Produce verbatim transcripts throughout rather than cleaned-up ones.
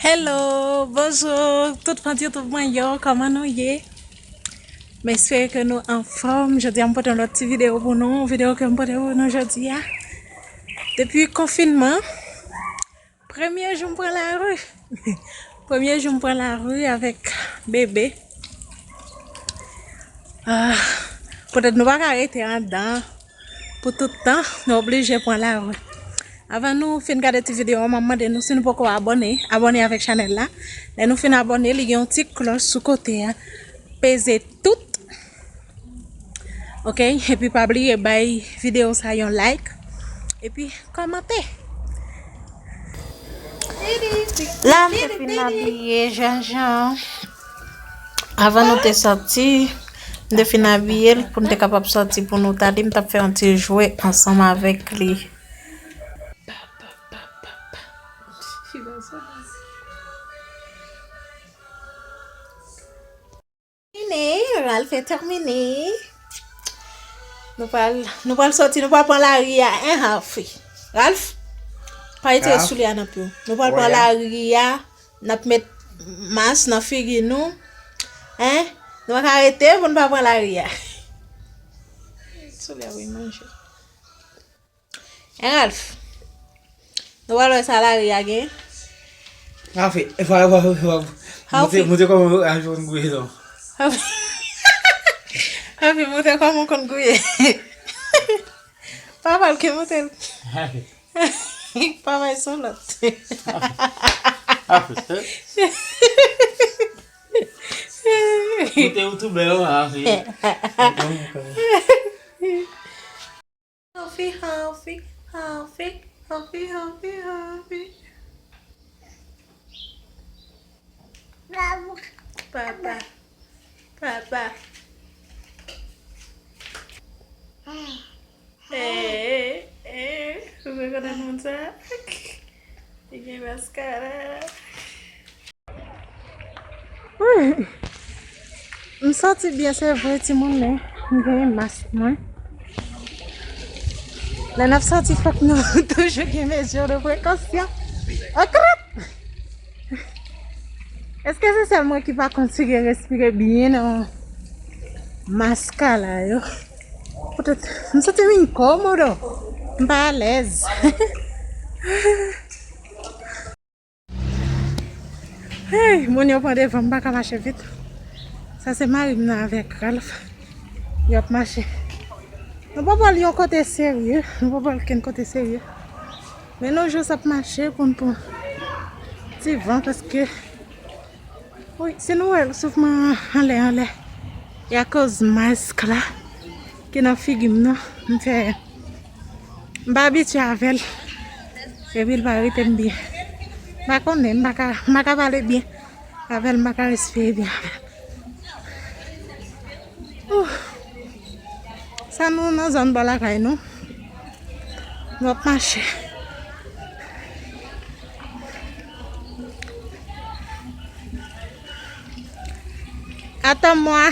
Hello, bonjou tout fan YouTube mwen yo, kòman nou ye? M espere ke nou anfòm. Jodi a m pote yon lòt ti videyo pou nou, videyo ke m pote pou nou jodi a. Depi konfinman, premye jou m pran lari. Premye jou m pran lari avèk bebe. Ah, poutèt nou pa ka rete anndan pou tout tan, nou oblije pran lari. Avan nou fin gade ti videyo a, m ap mande nou si nou poko abòne, abòne avèk chanèl la. Lè nou fin abòne, li gen yon ti klòch sou kote a. Peze tout. Oke, epi pa bliye bay videyo sa yon like. Epi kòmante. La, m te fin abiye jènjan. Avan nou te sòti, m te fin abiye l pou n te kapab sòti pou nou t ale. M t ap fè yon ti jwe ansanm avèk li. Terminé, Ralph est terminé. Nou pral, nou pral sòti, nou pral pran lari a, en, Ralph? Ralph, pa retire soulye a nan pye w. Nou pral pran lari a, n ap met mas nan figi nou. En? Nou pa ka rete pou n pa pran lari a. Soulye a, wi, manje. En, Ralph? Nou pral wè sa lari a gen. Afe, e pa, e pa, e pa. Montre, montre kòman Afe konn gouye non. Afe, montre kòman w konn gouye. Papa l ki montre l. Papa l se yon lòt. Afe. Montre youtubè yo, Afe. Huffy, Huffy, Huffy, Huffy, Huffy, Huffy. Papa. Papa. Eh, eh, eh. Ou rekonèt moun sa? Li gen maskara. Wi. M santi byen, se vre, timoun, men m gen mas mwen. Lè n ap sòti, fòk nou toujou gen mezi de prekosyon. Okrip! Èske se sèl mwen ki pa konn si gen respire byen nan maskara yo? Poutèt, m santi m enkomodo. M pa alèz. Hey, moun yo pran devan, m pa ka mache vit. Sa se mari m nan avèk Ralph. Y ap mache. Nou pa pral yon kote serye, nou pa pral kenn kote serye. Men nou jis ap mache pou n pran ti van, paske, wi, si nou wè souf mwen anlè, anlè, e akoz mask la ki nan figi m nan, m fè, m pa abitye avè l. Epi l pa rete m byen. M pa konnen, m pa ka, m pa ka pale byen avè l, m pa ka respire byen avè l. Ouh. Sa nou nan zòn bò lakay nou. Nou ap mache. Attends-moi.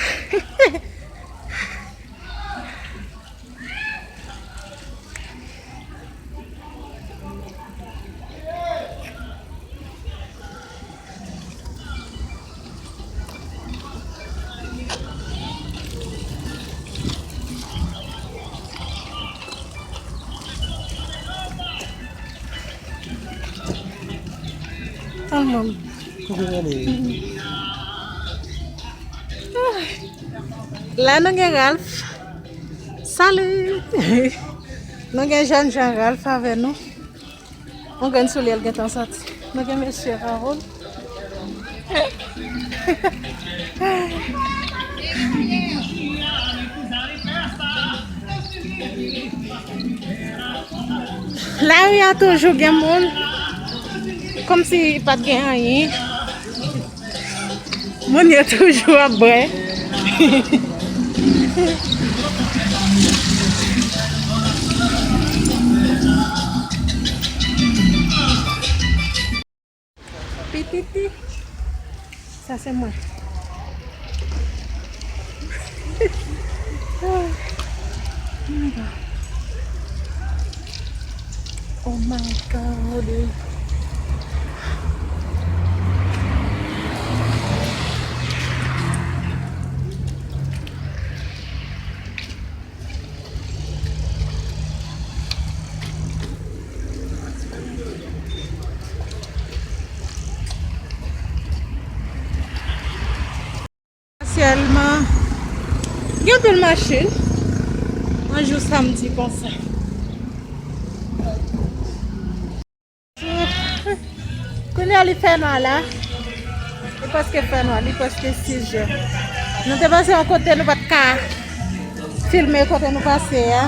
Talman. La nou gen Ralph. Salut! Nou gen jènjan Ralph avè nou. Yon grenn soulye l gentan sòti. Nou gen mesye Raoul. Lari a toujou gen moun. Kòmsi pa t gen anyen. Moun yo toujou ap bwè. Pititi. Sa se mwen. Oh my God. Oh my God. Aktyèlman, gen anpil machin. Yon jou samdi konsa. Kounye a li fè nwa la. Li prèske fè nwa, li prèske sis zè. Nou te pase yon kote nou pa t ka filme kote nou pase a.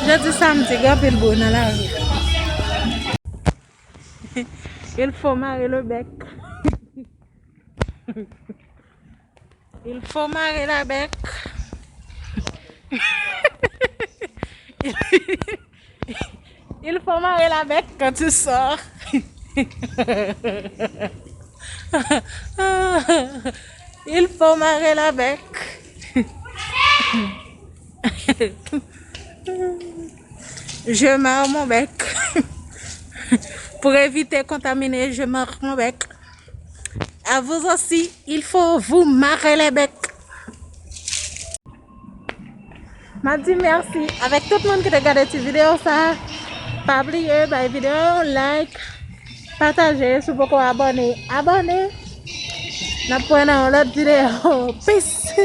Jodi samdi, gen anpil bri nan lari. Il faut marrer le bec. Il faut marrer la bec. Il faut marrer la bec quand tu sors. Il faut marrer la bec. Je marre mon bec. Pour éviter contaminé, je marre mon bec. À vous aussi, il faut vous marrer les becs. M ap di mèsi avèk tout moun ki te gade ti videyo sa. Pa bliye bay videyo yon like, pataje, si w poko abòne, abòne. N ap wè nan yon lòt videyo. Peace.